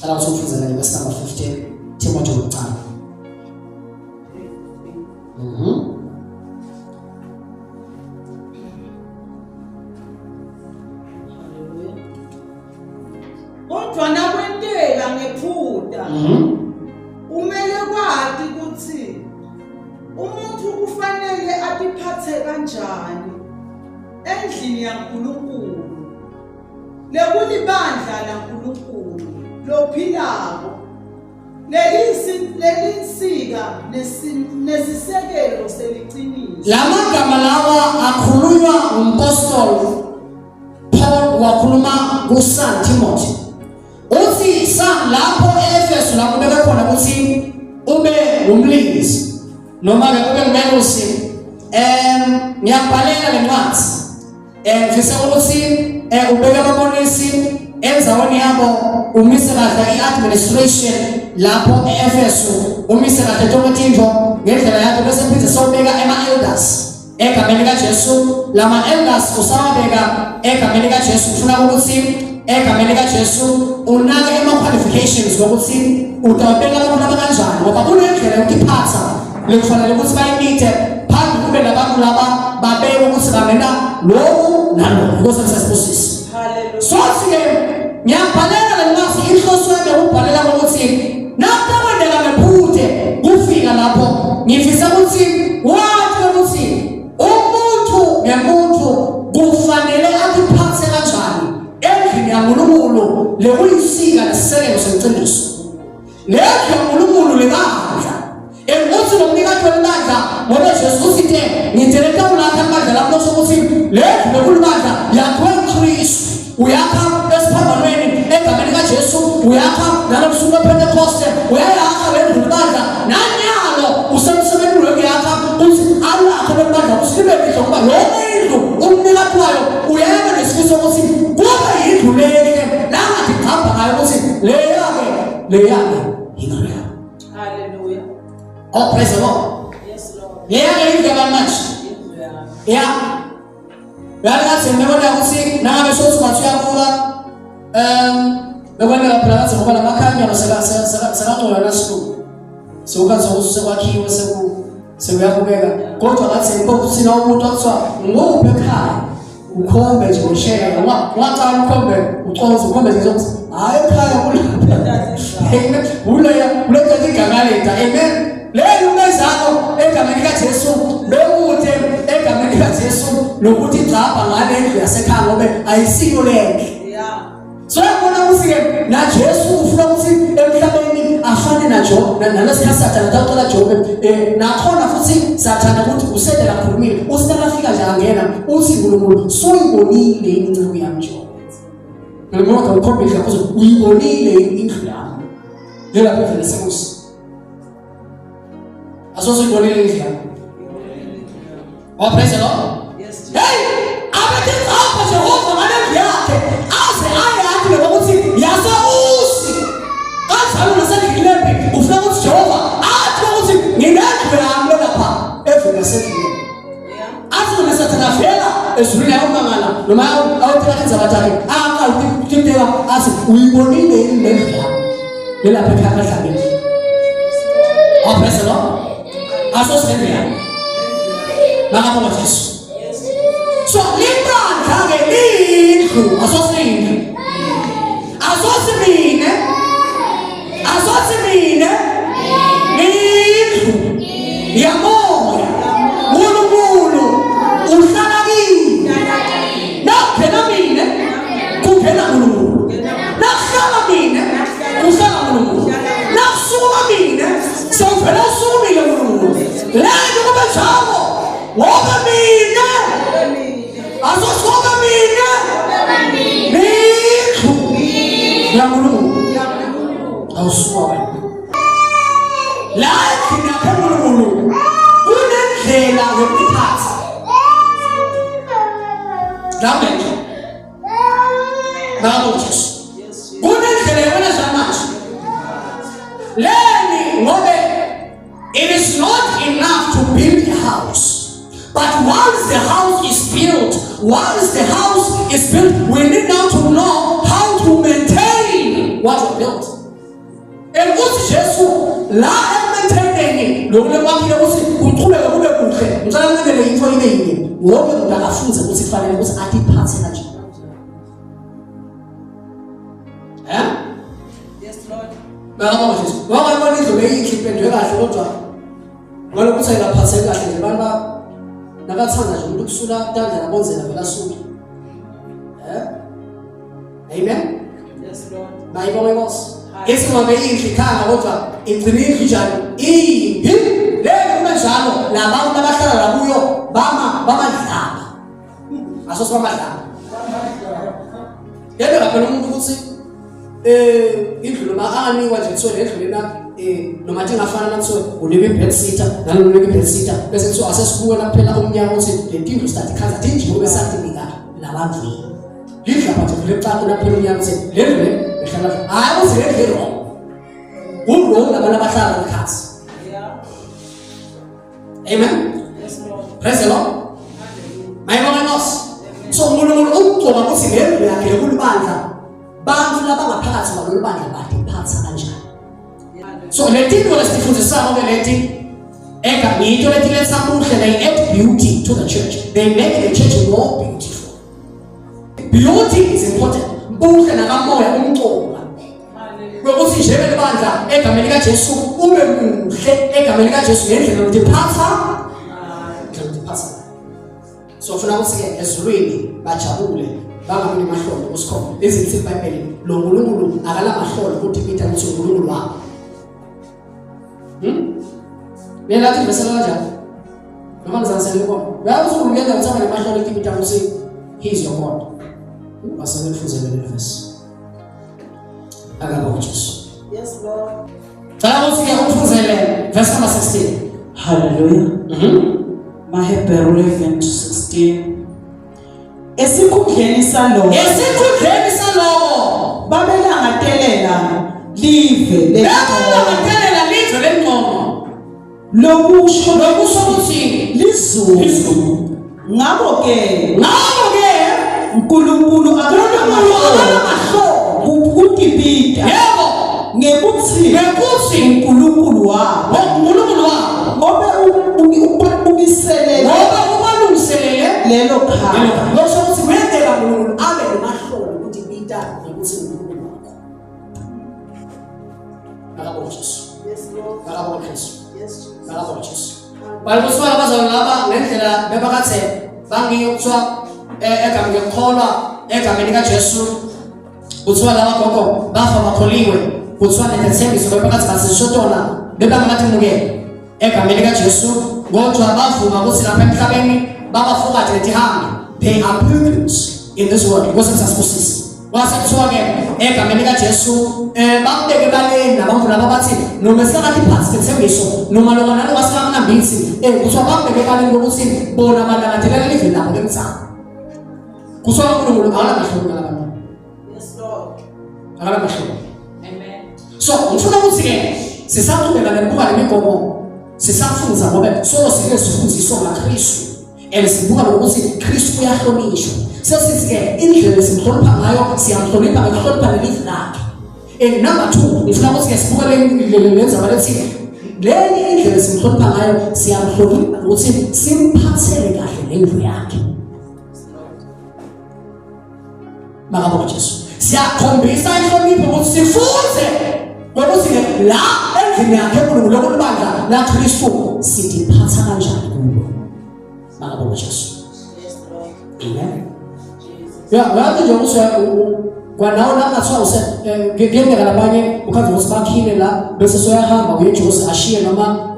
Cela ukuthi ufundele nje verse number 15 Timothy wokuqala. Kodwa nakwenteka ngephuta kumele kwati ukuthi umuntu kufanele atiphathe kanjani endlini yaNkulunkulu lekulibandla laNkulunkulu lophilako lelinsika nesisekelo seliciniso. Lamagama lawa akhulunywa umpostoli Paul wakhuluma kuSan Timothy. Uthi sa lapho eEfesu lapho ubeke khona ukuthi ube ngumlingisi noma ke ube ngumelusi. Ngiyabhalela lencwadi. Ngifisa ukuthi ubeke ababonisi endaweni yabo umise kahle i-administration lapho e-Efesu umise kahle tonke tintfo ngendlela yakho bese phinde sowubeka ema-elders egameni likaJesu lama elders usawabeka egameni likaJesu ufuna ukuthi egameni likaJesu unake ema qualifications ngokuthi utawubeka abantu abakanjani ngoba kunendlela yokuphatha lekufanele ukuthi bayimithe phambi kube labantu laba babeke ukuthi bangena lokhu nalokhu inkosi sesibusise so ke ngiyabhalela le ncwadi inhloso yami ukubhalela ukuthi nakukwendeka ngephuthe kufika lapho ngifisa ukuthi wathi ukuthi umuntu ngemuntu kufanele atiphathe kanjani endlini yaNkulunkulu lekuyisika nesisekelo seqiniso lendlu yaNkulunkulu lebandla Engukuthi nomnikati welibandla ngoba Jesu usithe ngithele tawulakha libandla lami losho ukuthi lendlu bekulibandla yakhiwe uKristu uyakha esiphambanweni egameni likaJesu uyakha nalobusuku bePentekoste uyayakha le ndlu libandla nanyalo usemsebenzini wekuyakha uthi alakhe lelibandla ukuthi libe lihle ngoba yonke indlu umnikati wayo uyayaba nesifiso ukuthi kube yindlu lehle langathi gqabha ngayo ukuthi leya-ke leya-ke yingalo yami Hallelujah. Oh, praise the Lord. Yes, Lord. Leya ke indlu yabani manje? Indlu yami. Ya. Uyazi kathi ngibona ukuthi nangabe sothi bathi uyabuka bekwenzeka phela kathi ngoba lamakhanya sekangcola nasihlungu. Sekukathi ukuthi sekwakhiwe seku sekuyabukeka kodwa ngathi ngikho umuntu akuthiwa ngokuphi ekhaya ukhombe nje ngoshela noma ungaqala ukhombe uconse ukhombe nje ukuthi hayi ekhaya kulapha kuleya kuletha igama letha amen leyo umezako egameni likaJesu lokude egameni likaJesu lokuthi gcabha ngale ndlu yasekhaya ngoba ayisiyo lendlu Yeah. So yabona ukuthi ke na Jesu ufuna ukuthi emhlabeni afane na Job nalesikhathi Sathane tawucela Job nakhona futhi Sathane ukuthi usede kakhulumile usinakafika nje angena uthi uNkulunkulu suyibonile inceku yami Job. Ngemoto ukhombisa ukuthi uyibonile indlu yami. Lelapho vele sekusi. Asosibonile indlu yami. Oh, praise the Lord. Yes. Hey, abethe apha Jehova ngalendlu yakhe aze ayathi lokuthi yaseusi. Kanjalo nasendlini lempi ufuna ukuthi Jehova athi ukuthi nginendlu yami lapha eveni yasedlini. Yeah. Athi noma sathana vela ezulwini ayomangala noma ayothatha indzaba takhe aqala athi uyibonile yini lendlu yami lelapha ekhaya kaDlamini. Oh, praise the Lord. Asosendlu yami. Makabonga Jesu. So libandla ke lindlu asosindlu. Asosimine. Asosimine. Lindlu. Yamoya. uNkulunkulu uhlala kimi. Nakungena mina kungena uNkulunkulu. Nakuhlala mina kuhlala uNkulunkulu. Nakusukuma mina sewuvela usukumile uNkulunkulu. Lento kube njalo ngoba mina asosoka mina nindlu yaNkulunkulu. Awusuka wena. La endlini yakhe uNkulunkulu kunendlela yokuphatha. Amen. Ngakho Jesu. Kunendlela yokwenza manje. Leni ngobe it is not enough to build a house. But once the house is built, once the house is built, we need now to know how to maintain what we built. And uthi Jesu la ekumaintaineni lokhu lekwakhile ukuthi kuqhubeke kube kuhle ngicela nginikele into ibe yinye wonke umuntu akafunze ukuthi kufanele ukuthi atiphathe kanje. Eh? Yes Lord. Baba Jesu. Wangayibona indlu beyinhle ipendwe kahle kodwa ngalokhu uthi ayikaphatheki kahle nje abantu nakathanda nje umuntu kusula tandla nabonzela vela asuke. Eh? Amen. Yes Lord. Bayibonge Nkosi. Ithi ngoba inhle ikhanga kodwa igcina indlu njani? Imbi. Lelo kube njalo labantu abahlala la kuyo bama bamadlaba. Asosi bamadlaba. Yebo ngaphela umuntu ukuthi eh indlu noma anganikwa nje kuthiwe le ndlu lena eh noma nje ingafana nakuthiwe unikwe i-bed sitter nalo unikwe i-bed sitter bese kuthiwa asesibuke nakuphela umnyaka ukuthi le tindlu sithi khanza tinjiwe bese sathi labantu Lidla nje vele xa kunaphela unyaka uthi le ndlu le ehlala hayi uthi le ndlu wrong. Ku-wrong labantu abahlala ngekhathi. Amen. Yes, Lord. Praise the Lord. Mayibonge Nkosi. So uNkulunkulu ukugcoba ukuthi le ndlu yakhe yokulibandla bantu labangaphakathi kwalolu bandla badiphatha kanjani. So le tinto lesifundisako ke leti eka ngito leti letha buhle they add beauty to the church. They make the church more beautiful. Beauty is important. Buhle nakamoya umcoka. Ngokuthi nje belibandla egameni likaJesu ube muhle egameni likaJesu ngendlela yokutiphatha. Indlela yokutiphatha. So funa ukuthi ke ezulwini bajabule bangabi nemahlombe kusikhona. Lezi lithi iBhayibheli lo nkulunkulu akanamahlombe ukuthi ibita ukuthi uNkulunkulu wabo. Mina lathi ivesela kanjani? Noma ngizangisele kubona. Uyazi ukuthi ungena uthanda nemahlombe ukuthi ibita ukuthi he is your God. Asebefuzele le verse. Akabonge Jesu. Yes Lord. Cela ukuthi ke umfuzele verse number 16. Hallelujah. Mahebheru 11:16. Esikhundleni salokho Esikhundleni saloko babelangatelela live lengcono bebelangadelela live lengcono. lokusho Lokusho ukuthi lizulu. lizulu. Ngakho ke Ngakho ke uNkulunkulu uNkulunkulu akanamahloni akanamahloni. kutipita Yebo, ngekuthi ngekuthi uNkulunkulu wabo uNkulunkulu wabo ngobe umiselele ngoba ubalungiselele lelo khaya. Lokusho ukuthi kuyenzeka uNkulunkulu abe nemahloni ukuthi bita ngokuthi uNkulunkulu wakho. Makabonge Jesu. Yes Lord. Makabonge Jesu. Yes Jesus. Makabonge Jesu. Bali kuthiwa abazalwane laba ngendlela bebakathe bangiyo kuthiwa egameni ngiyakholwa egameni likaJesu kuthiwa laba gogo bafa bakholiwe kuthiwa nethembiso bebakathi basishotona bebangakathi mukele egameni likaJesu kodwa bavuma ukuthi lapha emhlabeni babafokade letihambi they are pilgrims in this world inkosi sasibusise kwase kuthiwa ke egameni likaJesu bakubeke ebaleni nabantu laba bathi noma singakathi phansi sethembiso noma lokho naloba singakunambithi kuthiwa bakubeke ebaleni lokuthi bona balangadelela live labo lemzamo kuthiwa uNkulunkulu akanamahloni ngalabantu. Yes Lord. Akanamahloni. Amen. So ngifuna ukuthi ke sisaqhubeka nekubuka lemigomo sisafunza ngoba solo sike sifundiswa ngaKristu and sibuka nokuthi Kristu uyahlonishwa. Sesithi ke indlela esimhlonipha ngayo siyamhlonipha ngokuhlonipha lelivi lakhe. And number 2 ngifuna ukuthi ke sibuke le lenzaba lethi lenye indlela esimhlonipha ngayo siyamhlonipha ukuthi simphathele kahle lendlu yakhe. Makabonge Jesu. Siyakhombisa inhlonipho ukuthi sifunze ngokuthi ke la endlini yakhe uNkulunkulu lokulibandla la Kristu sidiphatha kanjani kulo. Makabonge Jesu. Yes Lord. Amen. Jesus. Ya, uyazi nje ukuthi kwanawo la ngathiwa use kuyenzeka labanye ukhathi ukuthi bakhile la bese soyahamba uye eJozi ashiye noma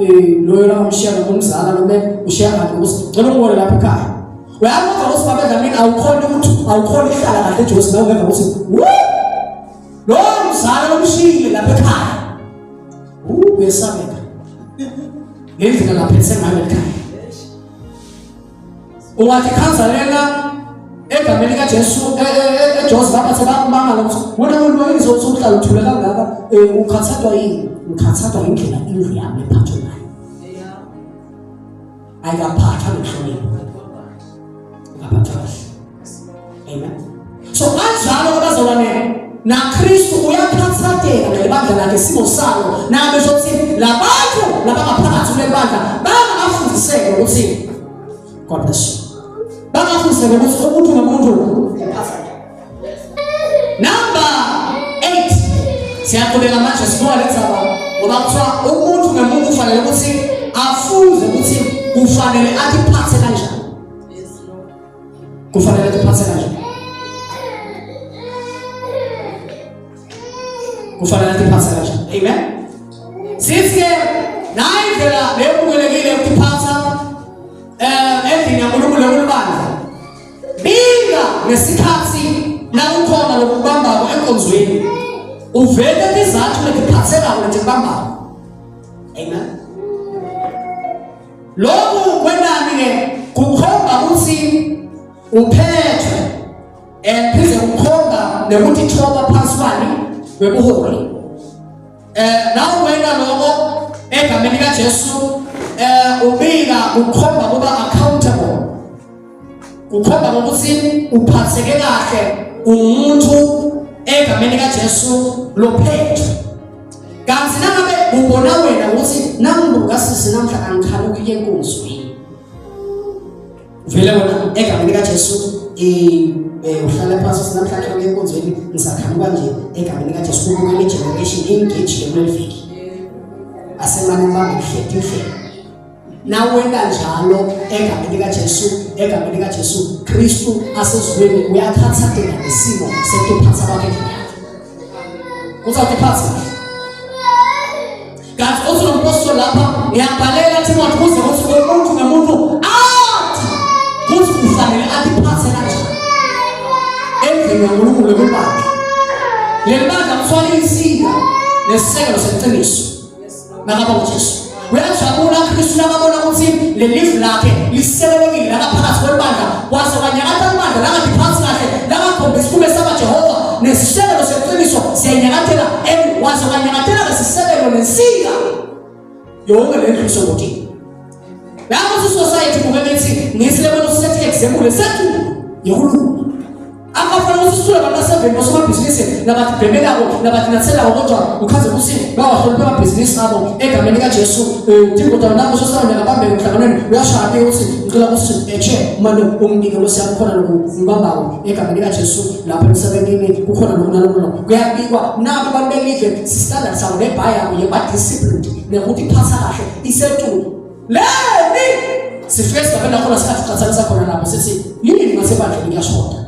loyo la umshiya noma umzala noma ushiya kanti ukuthi ngicela ungibone lapha ekhaya. Uyazi ukuthi baba Dlamini awukhona ukuthi awukhona ukuhlala kahle eJozi nawe ngeva ukuthi wu lo mzala lomshiyile lapha ekhaya. Uyesabeka. Ngendlela lapha esengayo ekhaya. Ungathi khanza lena egameni likaJesu eJozi lapha sebakubanga ukuthi wena muntu wayini zokuthi uhlala uthule kangaka ukhathathwa yini? Ngikhathathwa indlela indlu yami ephathwe ngayo. Yeah. Ayikaphathwa ngenhlonipho. Ngaphathwa kahle. Yes Lord. Amen. So kanjalo abazalwane naKristu uyakhathatheka ngelibandla lakhe isimo salo nami sho ukuthi labantu labangaphakathi kuleli bandla bangafundiseke ukuthi God bless you bangafundiseke ukuthi umuntu nomuntu uphatha Number 8 siyaqhubeka manje sibuka le ndaba ngoba kuthiwa umuntu ngemuntu kufanele ukuthi afunde ukuthi kufanele atiphathe kanjani kufanele atiphathe kanjani kufanele atiphathe kanjani amen sithi ke nayi indlela lebukelekile ukuphatha eh endlini yaNkulunkulu yokulibandla Bika ngesikhathi nakukhona lokubambako enkonzweni. Uvete tizathu letiphathekako letikubambako. Amen. Lokhu kwenani ke kukhomba ukuthi uphethwe and phinde kukhomba nekuthi thoba phansi kwani kwebuholi. Eh nawe wena lokho egameni kaJesu eh ubika ukhomba kuba accountable. Kukhomba ngokuthi uphatheke kahle umuntu egameni kaJesu lophethe. Kanti nangabe ubona wena ukuthi nangibuka sisi namhla angikhanuki ukuya enkonzweni. Vele wena egameni likaJesu eh, eh uhlala phansi sinamhlanje ukuya enkonzweni ngisakhanuka nje egameni likaJesu kubukele generation engage kuleli viki. Asemane ngibambe kuhleti uhlelo. Nawenta njalo egameni likaJesu, egameni likaJesu Kristu asezulwini uyakhathatheka nesimo sekuphatha kwakhe endlini yakhe. Uzawutiphatha kahle. Kanti uthi lo mpostoli lapha ngiyabhalela Timothy kuze kuthi umuntu nomuntu athi kuthi kufanele atiphathe kanjani endlini kaNkulunkulu kwibandla. Leli bandla kuthiwa liyinsika nesisekelo seqiniso. Makaba uJesu. Uyajabula uKristu nakabona ukuthi lelivu lakhe lisekelekile lakaphakathi kwebandla waze wanyakatha ibandla langadiphathi kahle langakhombisi kube saba Jehova nesisekelo seqiniso siyanyakathela and waze wanyakathela ngesisekelo nensika yonke le ndlu isongotini lapho sisociety buke bethi ngithi lebona usethe example sethu yokulunga Akafanele ukuthi sisule abantu aseveni bosomabhizinisi nabathibhemelako nabathinathelako kodwa ukhaze ukuthi bawahloniphe amabhizinisi abo egameni likaJesu eh, tingoda nabo sosana ngabambeke emhlanganweni uyashaya ke ukuthi ngicela ukuthi eche manje umnike nkosi yami khona lokhu ngibambako egameni likaJesu lapha emsebenzini kukhona lokhu nalokhu nalokhu kuyabikwa nabo abantu belive sistandard sabo nebhaya yabo yeba-disciplined nekuthi iphatha kahle isetulu leni sifike esigabeni lapho sikhathi siqhathanisa khona nabo sithi yini ngasebandleni kuyashoda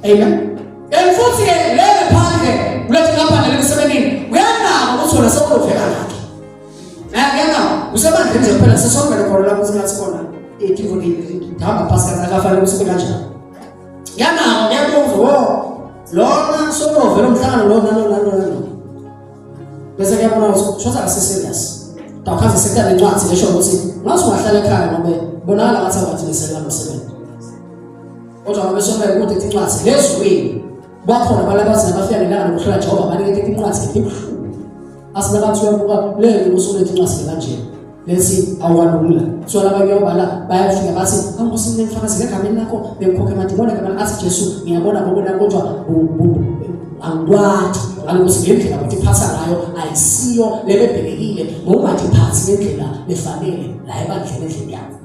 amen and futhi ke lele phandle kulethi ngaphandle lemisebenzini uyanaka ukuthi wena sewuzovela ngaphi uyanaka usebandleni nje kuphela sesongene khona lapho singathi khona ithi ngihamba phasi kancane akafanele ukuthi kube kanjani Ngiyanaka ngiyabonga wo lona sokuvela umhlangano lona lona lona lona. Bese kuyabona ukuthi shotha akasi serious. Tawukhaze sekuthatha incwadi lesho ukuthi ngathi ungahlala ekhaya ngoba bonakala ngathi awathimisela ngomsebenzi. Kodwa ngoba sokubeka ukuthi incwadi lezwini bakhona abantu abathi nabafika ngelanga lokuhlola Jehova banikete incwadi ebuhlungu. Asina bathi uyabuka leyo usuletha incwadi kanje. Lesi awalula. So laba kuyobala bayafika bathi angosi nemfakazi ngegameni lakho bengikhokha amadimoni egameni athi Jesu ngiyabona ngobona kodwa angikwati ngalokuthi ngendlela ukuthi phatha ngayo ayisiyo lebebhekekile ngokungatiphathi ngendlela lefanele la ebandleni endlini yakho.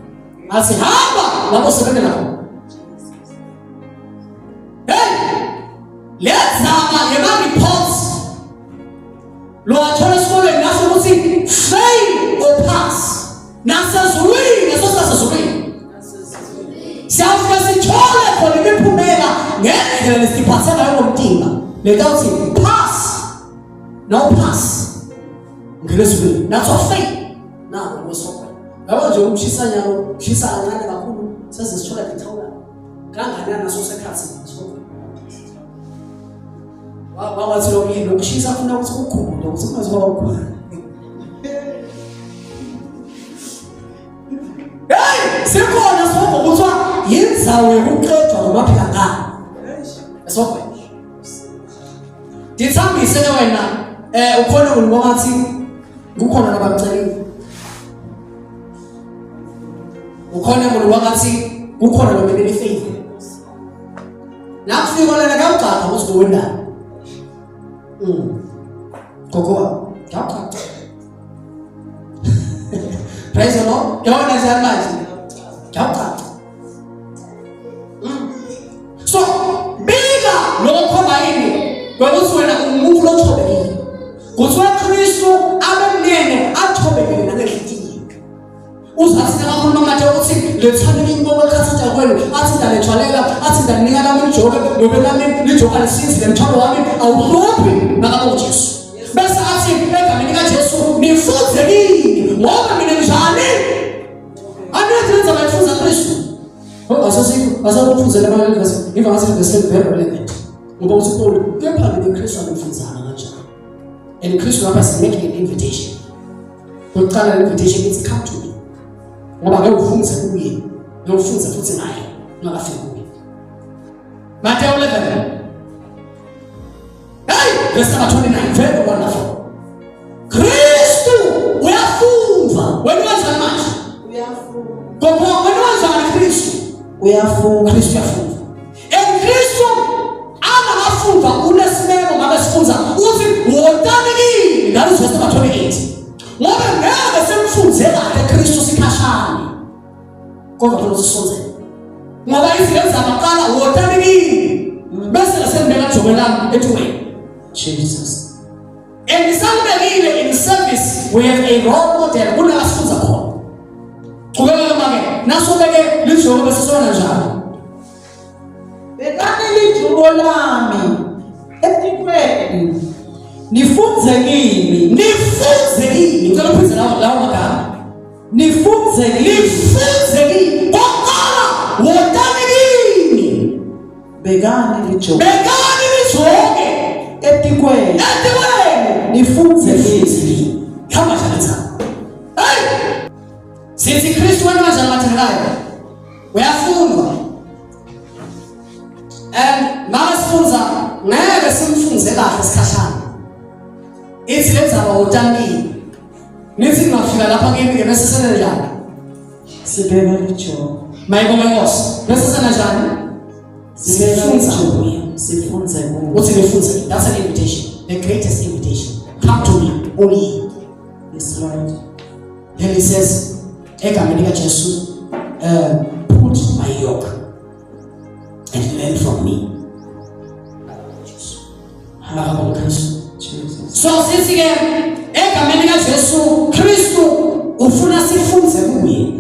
Athi hamba lapho sebenzela khona. Hey! Lezaba yema reports Lo wathola esikolweni ngasho ukuthi fail or pass. Nasezulwini leso sasezulwini. Siyafika sithole khona imiphumela ngendlela lesiphathe ngayo ngomtimba. Leta uthi pass. No pass. Ngene ezulwini. That's a fail. Nako kwesokwe. Yabo nje ukushisa nyalo, kushisa kancane kakhulu seze sithola ithawula. Kanganani naso sekhathi sokwe. Wawathi lo myeni ukushisa afuna ukuthi kukhule ukuthi kungazoba kukhulu. Hey, sikhona sonke kuthiwa yindzawo yokuqedwa ngomaphilangana. Esokwe. Ndithambise ke wena eh ukhona ngibonga ngathi kukhona labakucelile. Ukhona ngibonga ngathi kukhona lo faith. Nakufika lena kuyawucaca ukuthi kuwendani. Gogo, kuyawucaca. Praise the Lord. Yabona njani manje? Kuyawucaca. So bika lokho yini? Ngokuthi wena ungumuntu lothobekile. Kuthiwa Kristu abe mnene athobekile nangenhliziyo. Uzathi nakakhuluma manje ukuthi lethani inkomo ekhathatha kwenu athi ndalethwalela athi ndalinika lami lijoke ngoba lami lijoka lisizi lemthwalo wami awuhluphi makaba uJesu. Bese athi egameni likaJesu nifunze kimi ngoba mina njani? Anithi lenza bayifunza Kristu. Oh asasikho asakufunzela abantu verse ngiva ngathi verse very relevant. Ngoba uthi Paul kepha mina Kristu angifunzanga kanjani? And Kristu lapha is making an invitation. Kokuqala invitation ithi come to me. Ngoba ngeke ufunze kuye, ngeke ufunze futhi naye ungakafiki kuye. Matthew 11. Hey, verse number 29, very wonderful. Kristu uyafundwa. Wena kanjani manje? Uyafundwa. Ngoba wena kanjani Kristu? Uyafundwa. Kristu uyafundwa. And Kristu angakafundwa unesimemo ngabe sifunza uthi wotani kimi. That is verse number 28. Ngoba ngeke simfunze kahle Kristu sikhashane. Kodwa funa usisonzele. Ngoba izinto zamaqala wotani kimi. Bese sembeka joko lami ethweni. Jesus. And salibekile in service we have a role model kuna asifunza khona. Qhubeka make nasobeke lijoko bese sona njalo. Bekani lijubo lami etikweni nifunze kimi Nifunze kimi. Ngicela uphindze lawo magama. Nifunze kimi. Nifunze kimi. Kokuqala wotani kimi. Bekani lijoke. Bekani lijoke etikweni. Etikweni. Nifunze kimi. Hamba njani cha? Hey! Sithi Kristu wena kanjani bathandekayo? Uyafundwa. And masifunza ngeke simfunze kahle isikhashana. Ithi lenzaba wotani. Nithi ngafika lapha kimi ke bese senenjani? Sibeka lijoke. Mayibonge Nkosi. Bese senenjani? Sifunza kuye. Sifunze kuye. Uthi nifunze. That's an invitation. The greatest invitation. Come to me, only you. Yes, Lord. Then he says, egameni likaJesu, put my yoke and learn from me. Makabonge Kristu. Jesus. So sithi ke egameni likaJesu Kristu ufuna sifunze kuye.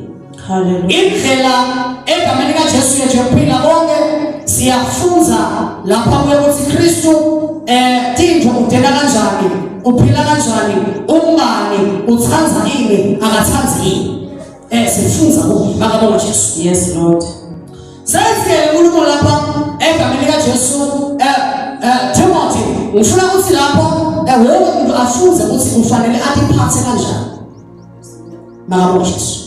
Hallelujah. Indlela egameni likaJesu yethu yokuphila konke siyafunza lapha kuye ukuthi Kristu tintfo udela kanjani, uphila kanjani, ungubani, utsandza ini, akatsandzi ini. Sifunza kuye makabonge Jesu. Yes, Lord. Senze inkulumo lapha egameni likaJesu Timothy ngifuna ukuthi lapho wonke umuntu afunze ukuthi ufanele atiphathe kanjani. Makabonge Jesu.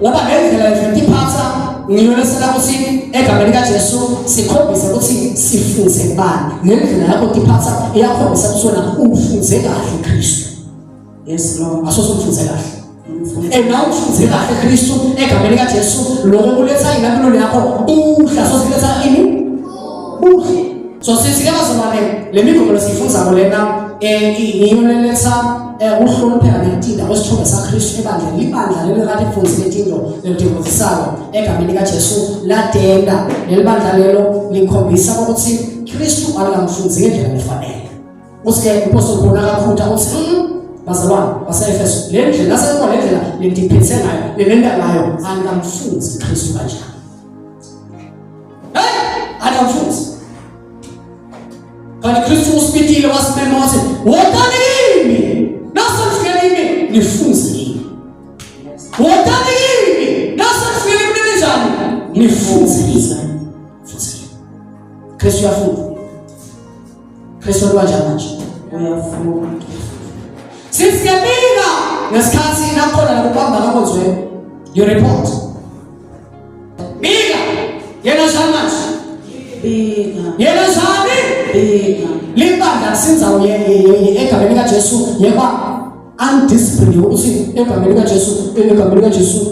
Ngoba ngendlela yetiphatha ngiyolesela ukuthi egameni likaJesu sikhombise ukuthi sifunze kubani. Ngendlela yakho tiphatha iyakhombisa ukuthi wena ufunze kahle Kristu. Yes, Lord. Asosumfunze kahle. And ufunze kahle Kristu egameni likaJesu lokho kuletha ini empilweni yakho buhle sosiletha ini buhle. So sithi ke bazalwane le migomo lesiyifunzako lena ngiyo leletha ukuhlonipheka nekutinda kwesithombe saKristu ebandleni. Libandla leli kade lifunzile tinto lelidingozisayo egameni likaJesu ladenda. Leli bandla lelo likhombisa ukuthi Kristu alikamfunzi ngendlela efanele. Uthi ke uMpostoli Paul akakhutha uthi bazalwane base-Efeso le ndlela nasekho le ndlela lendiphethe ngayo lenenda ngayo anikamfunzi Kristu kanjani. Hey, anikamfunzi. Kanti Kristu usipitile wasimema wathi wotani kimi nasenifike kimi nifunze kimi. Wotani kimi nasenifike kimi ninjani nifunze kimi. Funze kimi. Kristu uyafunda. Kristu kanjani manje? Uyafunda. Sisiyabika ngesikhathi nakhona lokubamba kakonzweni. You report. Bika. Yena njani manje? Bika. Yena njani? Bika. Libandla sinzawo egameni likaJesu yeba undisciplined ukuthi egameni likaJesu egameni likaJesu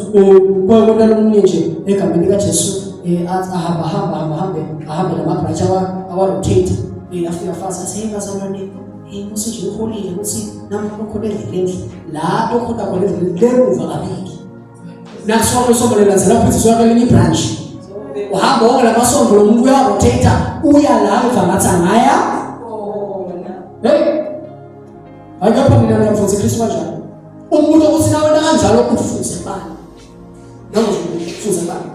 kwakona lomunye nje egameni likaJesu athi ahamba hamba hamba hambe ahambe namabhrantshi awa-rotate afika fast athi hey bazalwane hey musi nje uholile ukuthi namuhla kukhona endleleni la tokhona khona endleleni lemuva kabili nakusonke isonto lelandela phethe sonke elinye ibranch uhamba wonke lamasonto lo muntu uyarotate uya la eva ngathi angaya hey akepha mina mina mfundisi Kristu kanjalo umuntu ukuthi nawe kanjalo ufuze bani noma ufuze bani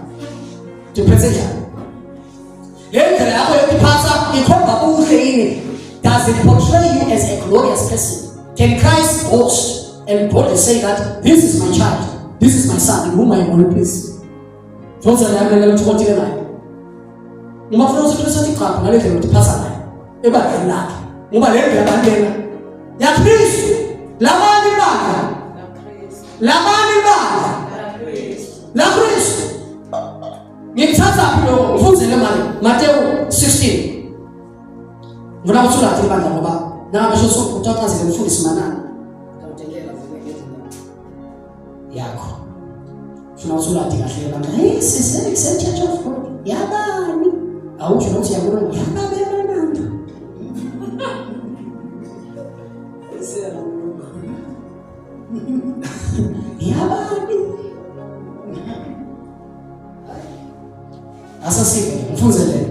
ndiphethe njani le ndlela yakho yokuphatha ikhomba ubuhle yini does it portray you as a glorious person can Christ boast and boldly say that this is my child this is my son in whom I am well pleased Jonse nami lelo thokotile naye uma ufuna ukuthi Kristu athi cha ngale ndlela uthi phasa ngayo ebandleni lakhe ngoba le ndlela bandlena yaKristu lamani ibandla lamani ibandla la Kristu ngikuthatha phi lokho ngifundzele mali Mateyu 16 ngifuna ukuthi ulathi ibandla ngoba nangabe sho uthatha mfundisi manani ngawutendela vele ngendlela yakho funa ukuthi ulade kahle ibandla hey sisi kuse church of God yabani awusho nokuthi yakulo yababe manando yabani asasive mfunze le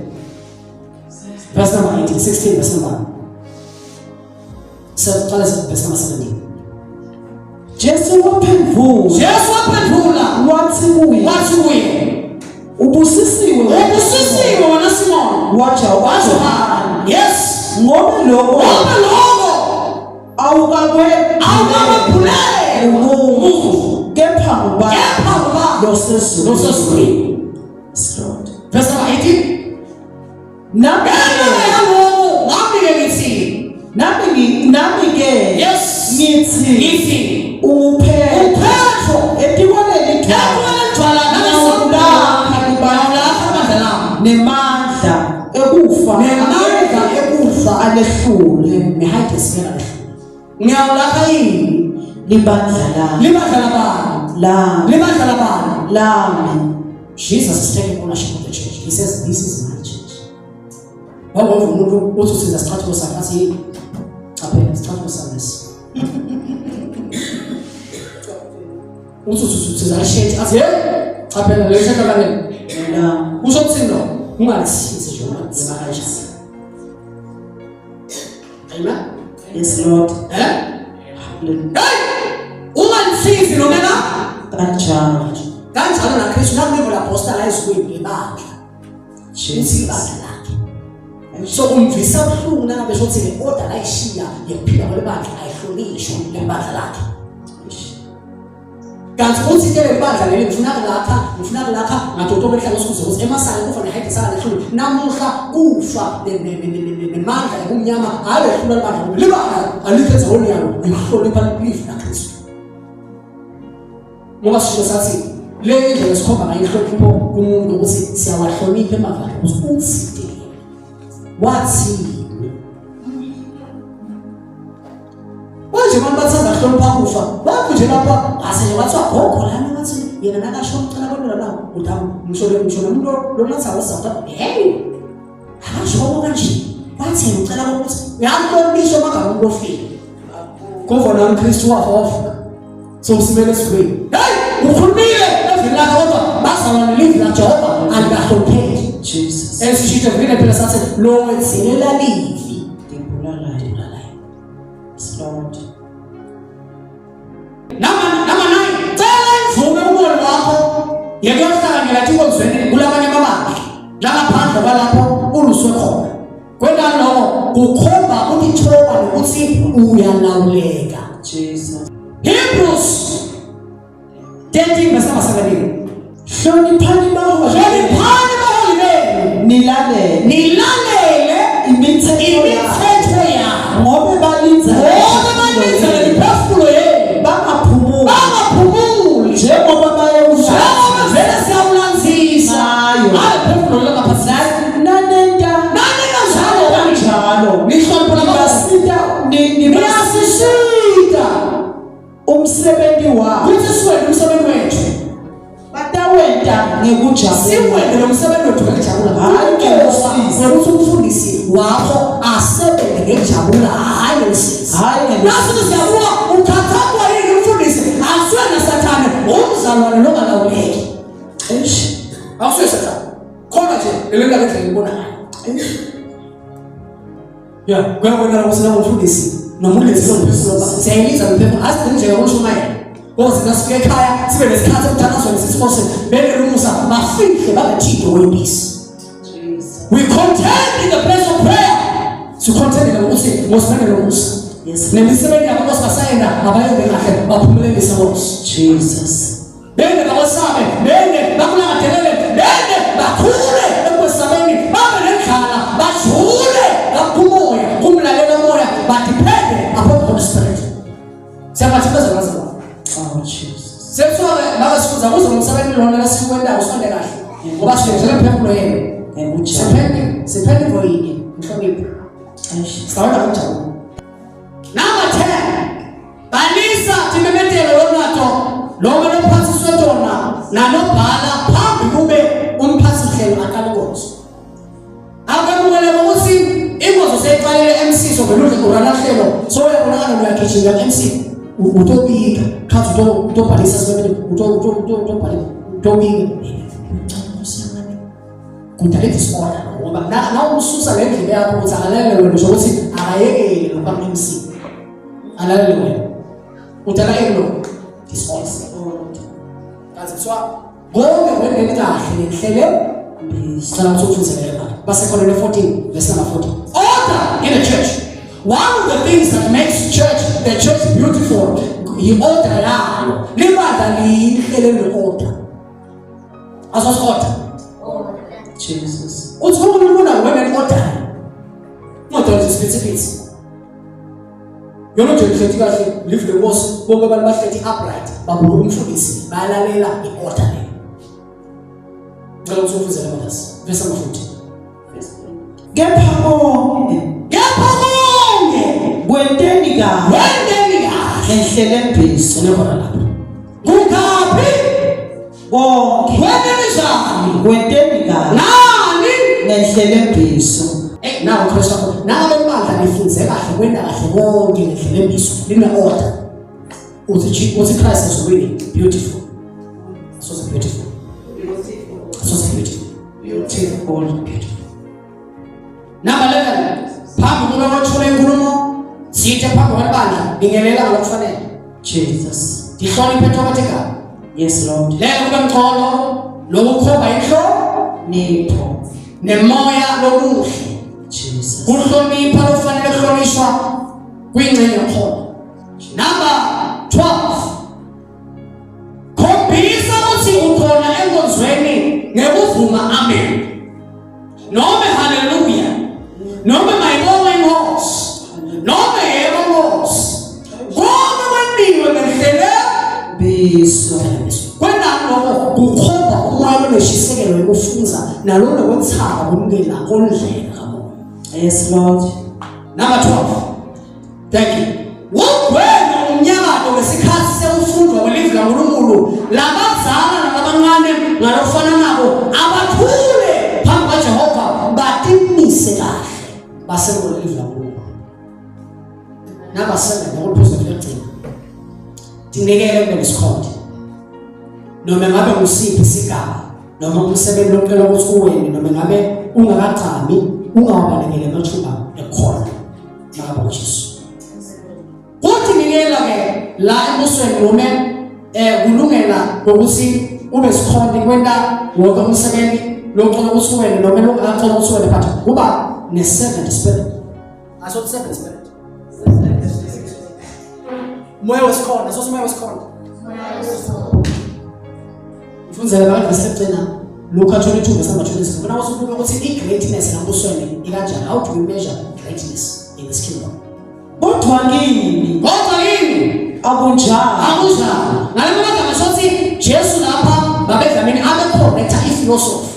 verse number 18 16 verse number Saqala verse number 17 Jesu waphendula Jesu waphendula wathi kuye wathi kuye ubusisiwe ubusisiwe wena Simon waja waJohane yes ngoba lokho ngoba lokho awukakwe awukakwephulela umuntu kepha ngubani kepha ngubani losezulwini losezulwini Yes, Lord. verse number 18 Nami ngenxa yalokho ngami-ke ngithi nami ke yes ngithi ngithi uphetro uPetro etikwaleli dwala ekwelejwala Ngiyawulakha ngiyawulakha ibandla lami nemandla ekufa nemandla ekufa alehlule nehayide siyela lehlule ngiyawulakha yini libandla lami libandla labani lami libandla labani lami Jesus is taking ownership of the church. He says, this is my church. Wawuva umuntu uthi usiza sicathulo sakhe athi qaphela sicathulo sami lesi. Uthi usiza ishethi athi hey qaphela le shethi lami. lami Kusho ukuthini lo? Ungalithithi nje noma kanjani. Amen. Yes Lord. Eh? Hallelujah. Hey! Ungalithithi noma Kanjalo. kanjalo naKristu nakunembo laposta ezulwini ngebandla. Uthi Jesus. ibandla lakhe. So umvisa buhlungu nangabe sho ukuthi le order layishiya yekuphila kwelibandla ayihlonishwa lebandla lakhe. Kanti uthi ke lelibandla leli ngifuna kulakha ngifuna kulakha ngadotoba ehlala usikuze ukuthi emasaya kufa nehayide sala lehlulu namuhla kufa nemandla ebumnyama alehlula libandla ngoba libandla alikho endaweni yalo ngihlonipha live laKristu. Ngoba sisho sathi le indlela esikhomba ngayo inhlonipho kumuntu ukuthi siyawahlonipha emavakhe ukuthi uthini wathini manje abantu bathanda kuhlonipha kufa bakho nje lapha ase nje kwathiwa gogo lana wathi yena nakasho ucela abantu lana uthi ngisho ngisho nomuntu lonatha wazapha hey akasho kanje wathi yena ucela ukuthi uyahlonishwa amagama omuntu ofile Kodwa nami Kristu wafa wavuka. So usimele ezulwini. Hey, ukhulumile ezwini lakhe kodwa bazalwane livi laJehova alikahlonipheki. Jesus. Esishithe vile phela sathi lo wethilela livi Ngibulalayo. Yes Lord. Nama 9 cela imvume umholi wakho yekuyohlanganyela tinkonzweni kulabanye amabandla langaphandle kwalapho uluswe khona. Kwena lokho kukhomba ukuthoba nokuthi uyalawuleka. Jesus. Hebrews 13 verse number 17. Hloniphani baholi. Hloniphani baholi benu Nilalele nilalele imithetho yabo. imithetho yabo Ngobe balindza ngoba balindzele imiphefumulo yenu bangaphumuli bangaphumuli njengoba bayewudla njengoba vele siyawulandzisa Ngayo. ngayo phefumulo langaphansi nanenta nani kanjalo kanjalo nihlonipha labaholi nibasita niyasisita umsebenzi wabo kuthi siwenze umsebenzi wethu batawenta Ngekujabula. Siwende lo msebenzi wethu ngekujabula. Hhayi ngosizi. Ngokuthi umfundisi wakho asebenze ngekujabula hhayi ngosizi. Hhayi ngosizi. Nasithi siyabuka ukhathathwa yini umfundisi akusuye nasathane umzalwane longalawuleki. Eish. Akusuye sathane. Khona nje lelenda ngendlela ibonayo. Eish. Ya, kuyabonakala ukuthi nawo umfundisi noma ulethe lo mphefumulo ba. Siyayiliza lo mphefumulo asigcini nje ngokushumayela. Koze nasifika ekhaya sibe nesikhathi sokuthandazwa sisifose benerumusa bafihle babethide wempisi. Jesus. We contend in the place of prayer. Sicontend ngokuthi ngosinene lomusa. Yes. Nemisebenzi yabo Nkosi basayenda abayenze kahle baphumelelise Nkosi. Jesus. Bende bakwesabe, bende bakulangadelele, bende bakhule ekwesabeni, babe nendlala, bajule ngakumoya, kumlalela moya, badepende upon the Holy Spirit. Siyabathembeza bazalwane. Oh Jesus. Sekuthiwa-ke make sifunza kuze ngomsebenzi lona lesiwendayo usonde kahle ngoba siyenzela imphefumulo yenu. Ngekujabula. Siphende, siphende voyinye, inhlonipho. Eish. Sawenda kujabula. Number 10. Balisa timemetelo lonato lonke lomphathiswe tona nanobhala phambi kube umphathihlelo aqale inkonzo. Akwemukele ukuthi inkonzo seyiqalile MC so vele udle uralahlelo so uyabonakala uyagijima MC utobika khathi utobhalisa simemetelo utobhalisa utobika kudala i-disorder ngoba nawumsusa ngendlebe yakho ukuthi akalalele wena usho ukuthi akayekele lokhu aku-MC alalele wena udala ini lo disorder kanti kuthiwa konke kwendeni kahle nenhlele sicela ukuthi ufunzelele mali basekhona le-14 verse number 14 order in the church. One of the things that makes church the church beautiful yi-order yayo. Libandla lihle leli-order. Asos order. Jesus. Uthi uNkulunkulu wena order. Imoto nje isiphithiphithi. Yona nje ngihleti kahle live lenkosi bonke abantu bahleti upright babuka umfundisi bayalalela i-order le. Ngicela ukuthi ufuzele manje. Verse number 14. Kepha konke Kepha konke kwenteni kahle wendeni kahle. ngenhlelembiso Sinekhona lapho. Kungaphi? Konke Wendeni njani? kwenteni kahle Nani? ngenhlelembiso Eh nawo Kristu wakho. Nangabe ibandla lifunze kahle kwenda kahle konke ngenhlelembiso line order. Uthi uthi Christ is really beautiful. So it's beautiful. Beautiful. So it's beautiful. Beautiful. Beautiful. Number 11. Phambi kuba kwethula inkulumo sithe phambi kwebandla bingelela ngalokufanele. Jesus. Ndihloniphe ethokothekayo. Yes Lord. Lelo kube mxholo lokukhomba inhlo Nipho. nemoya lomuhle. Jesus. Kuhlonipha lokufanele kuhlonishwa kwingxenye yokholo. Number 12. Khombisa ukuthi ukhona enkonzweni ngekuvuma amen. Noma haleluya. Noma mayibongwe inkosi. Noma yebo nkosi. Konke kwentiwe ngendlela Biso. Kwendani lokho kukhomba umoya oneshisekelo yokufunza nalona kwethaba kumukela kondlela kamoya. Yes Lord. Number 12. Thank you. Wugwema umnyakato ngesikhathi sekufundwa kwelivi laNkulunkulu labadzala nalabancane ngalokufana nabo abathule phambi kwaJehova batimise kahle basemukele livi laNkulunkulu. Number 7 ngokuliphuzu lokugcina. Tinikele kube nesikhonde. Noma ngabe ngusiphi isigaba noma umsebenzi locela ukuthi uwene noma ngabe ungakagcami ungawabalekele amathuba ekhona. Makaba uJesu. Kuthi nikela ke la embusweni noma kulungela ukuthi ube sikhonde kwenta wonke umsebenzi locela ukuthi uwene noma lokacela ukuthi uwene but kuba ne servant spirit. Aso servant spirit. Moya wesikhonde, aso moya wesikhonde. Mfunzele abantu besegcina Luka 22 verse number 26. Ngifuna ukuthi ubuke ukuthi i-greatness lambusweni ikanjani. How do we measure greatness in this kingdom? Kodwa kini Kodwa kini akunjalo. akunjalo. Ngale magama sothi Jesu lapha babedlamini abe-correcta i-philosophy.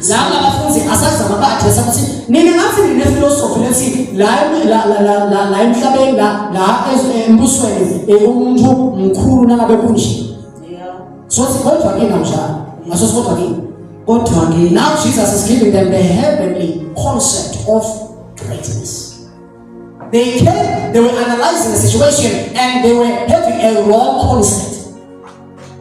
Laba abafundi asazama ba-addressa ukuthi nina ngathi nine-philosophy lethi la la la la la la emhlabeni la la embusweni umuntu mkhulu nangabe kunje. Yeah. Sothi kodwa kini akunjalo. Asosi kodwa kini. Kodwa kini. Now Jesus is giving them the heavenly concept of greatness. They came, they were analyzing the situation and they were having a wrong concept.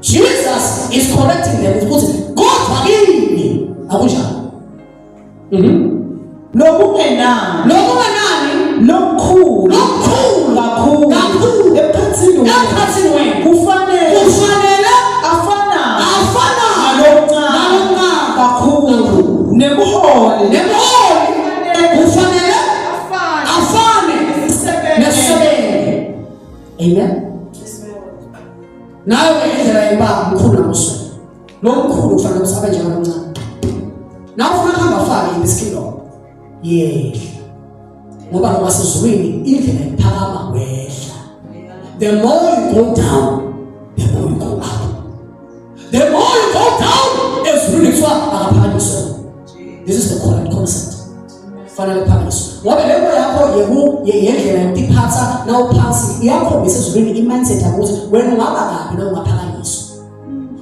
Jesus is correcting them ukuthi kodwa kini akunjalo. Lokungenani. Lokungenani Lokukhulu. Lokukhulu. Kakhulu. Kakhulu. Emkhathini wenu. Emkhathini wenu. Kufanele. Kufanele Afanane. afanane Nalomncane. nalomncane. Kakhulu. Nemholi. Nemholi kufanele afane nesisebenzi. Amen. Nayo ke indlela yokuba mkhulu namuswe. Lo mkhulu kufanele ukuthi abe njengalomncane. Nawe ufuna kuhamba afake in this kingdom. Yehla. Ngoba ngokwasezulwini indlela iphakama wehla. The more you go down, the more you go up. The more you go down, ezulwini kuthiwa akaphakanyiswe. This is the correct concept. Fanele kuphakanyiswe. Ngoba le nto yakho yeku yendlela yokutiphatha nawuphansi iyakhombisa ezulwini i-mindset yakho ukuthi wena ungaba kabi na ungaphakanyiswa.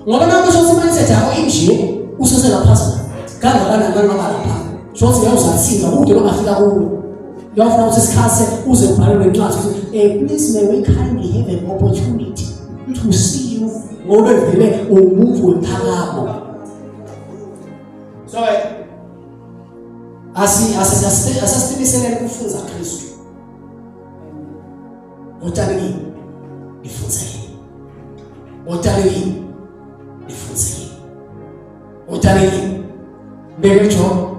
Ngoba na kusho ukuthi i-mindset yakho inje useselaphansi kangakanani na ungaba lapha. Sho ukuthi uyawuzathika kude longafika kuwo. Uyawufuna ukuthi isikhathi uze ubhalelwe incwadi ukuthi eh please may we kindly have an opportunity to see you ngoba vele umuntu wemphakamo. So asi asi asasimiselele kufunza Kristu. Wotani kimi nifunze kimi. Wotani kimi nifunze kimi. Wotani kimi. Beke jo.